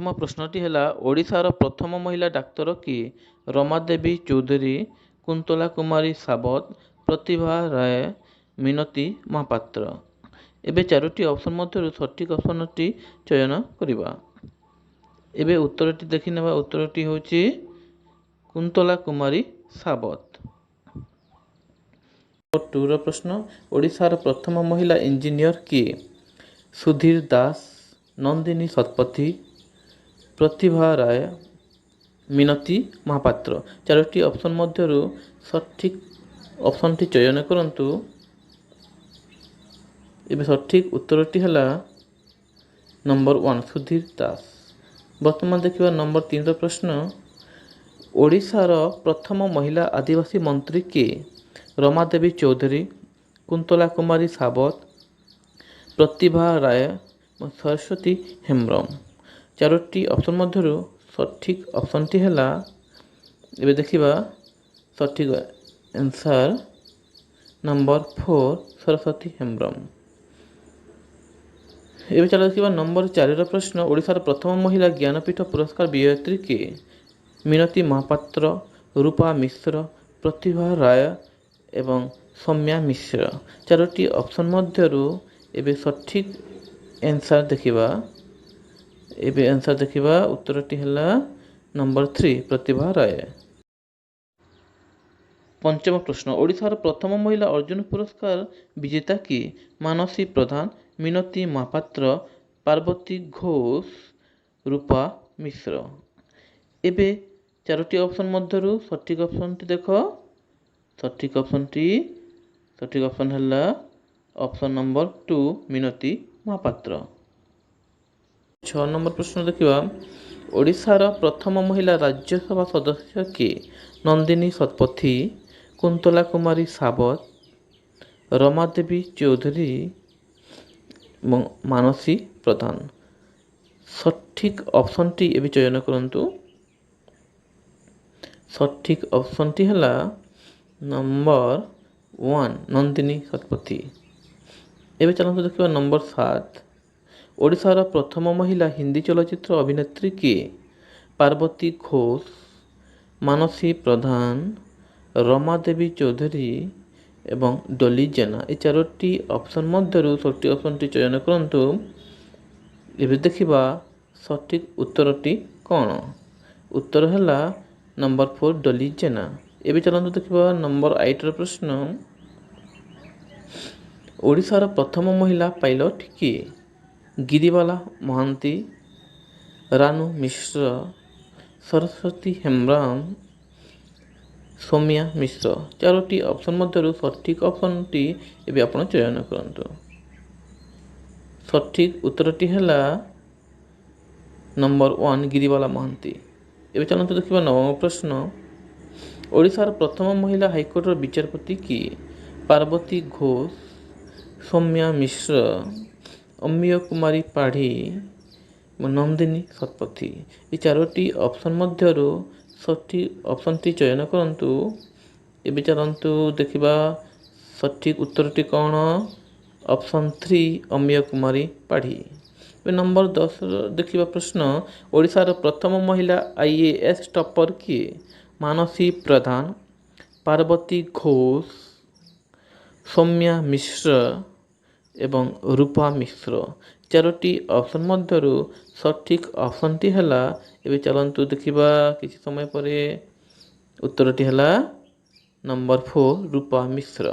ପ୍ରଥମ ପ୍ରଶ୍ନଟି ହେଲା, ଓଡ଼ିଶାର ପ୍ରଥମ ମହିଳା ଡାକ୍ତର କିଏ? ରମାଦେବୀ ଚୌଧୁରୀ, କୁନ୍ତଳା କୁମାରୀ ସାବତ, ପ୍ରତିଭା ରାୟ, ମିନତୀ ମହାପାତ୍ର। ଏବେ ଚାରୋଟି ଅପସନ୍ ମଧ୍ୟରୁ ସଠିକ୍ ଅପସନ୍ଟି ଚୟନ କରିବା। ଏବେ ଉତ୍ତରଟି ଦେଖିନେବା। ଉତ୍ତରଟି ହେଉଛି କୁନ୍ତଳା କୁମାରୀ ସାବତ। ଟୁର ପ୍ରଶ୍ନ, ଓଡ଼ିଶାର ପ୍ରଥମ ମହିଳା ଇଞ୍ଜିନିୟର କିଏ? ସୁଧୀର ଦାସ, ନନ୍ଦିନୀ ଶତପଥୀ, ପ୍ରତିଭା ରାୟ, ମିନତୀ ମହାପାତ୍ର। ଚାରୋଟି ଅପସନ୍ ମଧ୍ୟରୁ ସଠିକ୍ ଅପସନ୍ଟି ଚୟନ କରନ୍ତୁ। ଏବେ ସଠିକ୍ ଉତ୍ତରଟି ହେଲା ନମ୍ବର 1, ସୁଧୀର ଦାସ। ବର୍ତ୍ତମାନ ଦେଖିବା ନମ୍ବର 3ର ପ୍ରଶ୍ନ, ଓଡ଼ିଶାର ପ୍ରଥମ ମହିଳା ଆଦିବାସୀ ମନ୍ତ୍ରୀ କିଏ? ରମାଦେବୀ ଚୌଧୁରୀ, କୁନ୍ତଳା କୁମାରୀ ସାବତ, ପ୍ରତିଭା ରାୟ, ସରସ୍ୱତୀ ହେମ୍ବ୍ରମ। ଚାରୋଟି ଅପସନ୍ ମଧ୍ୟରୁ ସଠିକ୍ ଅପସନ୍ଟି ହେଲା, ଏବେ ଦେଖିବା ସଠିକ୍ ଆନ୍ସର୍ ନମ୍ବର 4, ସରସ୍ୱତୀ ହେମ୍ବ୍ରମ। ଏବେ ଚାଲ ଦେଖିବା ନମ୍ବର 4ର ପ୍ରଶ୍ନ, ଓଡ଼ିଶାର ପ୍ରଥମ ମହିଳା ଜ୍ଞାନପୀଠ ପୁରସ୍କାର ବିଜୟିତ୍ରୀ କିଏ? ମିନତୀ ମହାପାତ୍ର, ରୂପା ମିଶ୍ର, ପ୍ରତିଭା ରାୟ ଏବଂ ସୌମ୍ୟା ମିଶ୍ର। ଚାରୋଟି ଅପସନ୍ ମଧ୍ୟରୁ ଏବେ ସଠିକ୍ ଆନ୍ସର୍ ଦେଖିବା। ଏବେ ଆନ୍ସର୍ ଦେଖିବା। ଉତ୍ତରଟି ହେଲା ନମ୍ବର 3, ପ୍ରତିଭା ରାୟ। ପଞ୍ଚମ ପ୍ରଶ୍ନ, ଓଡ଼ିଶାର ପ୍ରଥମ ମହିଳା ଅର୍ଜୁନ ପୁରସ୍କାର ବିଜେତା କିଏ? ମାନସୀ ପ୍ରଧାନ, ମିନତୀ ମହାପାତ୍ର, ପାର୍ବତୀ ଘୋଷ, ରୂପା ମିଶ୍ର। ଏବେ ଚାରୋଟି ଅପସନ୍ ମଧ୍ୟରୁ ସଠିକ୍ ଅପସନ୍ଟି ଦେଖ। ସଠିକ୍ ଅପସନ୍ଟି, ସଠିକ୍ ଅପସନ୍ ହେଲା option number 2, Minati Mohapatra. 6 number ପ୍ରଶ୍ନ ଦେଖିବା, ଓଡ଼ିଶାର ପ୍ରଥମ ମହିଳା ରାଜ୍ୟସଭା ସଦସ୍ୟ କିଏ? ନନ୍ଦିନୀ ଶତପଥୀ, କୁନ୍ତଳା କୁମାରୀ ସାବତ, ରମାଦେବୀ ଚୌଧୁରୀ ଏବଂ ମାନସୀ ପ୍ରଧାନ। ସଠିକ୍ ଅପସନ୍ଟି ଏବେ ଚୟନ କରନ୍ତୁ। ସଠିକ୍ ଅପସନ୍ଟି ହେଲା ନମ୍ବର 1, ନନ୍ଦିନୀ ଶତପଥୀ। ଏବେ ଚାଲନ୍ତୁ ଦେଖିବା ନମ୍ବର 7, ଓଡ଼ିଶାର ପ୍ରଥମ ମହିଳା ହିନ୍ଦୀ ଚଳଚ୍ଚିତ୍ର ଅଭିନେତ୍ରୀ କିଏ? ପାର୍ବତୀ ଘୋଷ, ମାନସୀ ପ୍ରଧାନ, ରମାଦେବୀ ଚୌଧୁରୀ ଏବଂ ଡଲି ଜେନା। ଏ ଚାରୋଟି ଅପସନ୍ ମଧ୍ୟରୁ ସଠିକ୍ ଅପସନ୍ଟି ଚୟନ କରନ୍ତୁ। ଏବେ ଦେଖିବା ସଠିକ୍ ଉତ୍ତରଟି କ'ଣ। ଉତ୍ତର ହେଲା ନମ୍ବର 4, ଡଲି ଜେନା। ଏବେ ଚାଲନ୍ତୁ ଦେଖିବା ନମ୍ବର 8ର ପ୍ରଶ୍ନ, ଓଡ଼ିଶାର ପ୍ରଥମ ମହିଳା ପାଇଲଟ୍ କିଏ? ଗିରିବାଲା ମହାନ୍ତି, ରାନୁ ମିଶ୍ର, ସରସ୍ୱତୀ ହେମ୍ବ୍ରମ, ସୌମ୍ୟା ମିଶ୍ର। ଚାରୋଟି ଅପସନ୍ ମଧ୍ୟରୁ ସଠିକ୍ ଅପସନ୍ଟି ଏବେ ଆପଣ ଚୟନ କରନ୍ତୁ। ସଠିକ୍ ଉତ୍ତରଟି ହେଲା ନମ୍ବର 1, ଗିରିବାଲା ମହାନ୍ତି। ଏବେ ଚାଲନ୍ତୁ ଦେଖିବା ନବମ ପ୍ରଶ୍ନ, ଓଡ଼ିଶାର ପ୍ରଥମ ମହିଳା ହାଇକୋର୍ଟର ବିଚାରପତି କିଏ? ପାର୍ବତୀ ଘୋଷ, ସୌମ୍ୟା ମିଶ୍ର, ଅମୀୟ କୁମାରୀ ପାଢ଼ୀ, ନନ୍ଦିନୀ ଶତପଥୀ। ଏ ଚାରୋଟି ଅପସନ୍ ମଧ୍ୟରୁ ସଠିକ୍ ଅପସନ୍ଟି ଚୟନ କରନ୍ତୁ। ଏବେ ଚାଲନ୍ତୁ ଦେଖିବା ସଠିକ୍ ଉତ୍ତରଟି କ'ଣ। ଅପସନ୍ 3, ଅମୀୟ କୁମାରୀ ପାଢ଼ୀ। ଏବେ ନମ୍ବର 10 ଦେଖିବା ପ୍ରଶ୍ନ, ଓଡ଼ିଶାର ପ୍ରଥମ ମହିଳା ଆଇଏଏସ୍ ଟପର କିଏ? ମାନସୀ ପ୍ରଧାନ, ପାର୍ବତୀ ଘୋଷ, ସୌମ୍ୟା ମିଶ୍ର ଏବଂ ରୂପା ମିଶ୍ର। ଚାରୋଟି ଅପସନ୍ ମଧ୍ୟରୁ ସଠିକ୍ ଅପସନ୍ଟି ହେଲା, ଏବେ ଚାଲନ୍ତୁ ଦେଖିବା କିଛି ସମୟ ପରେ, ଉତ୍ତରଟି ହେଲା ନମ୍ବର 4, ରୂପା ମିଶ୍ର।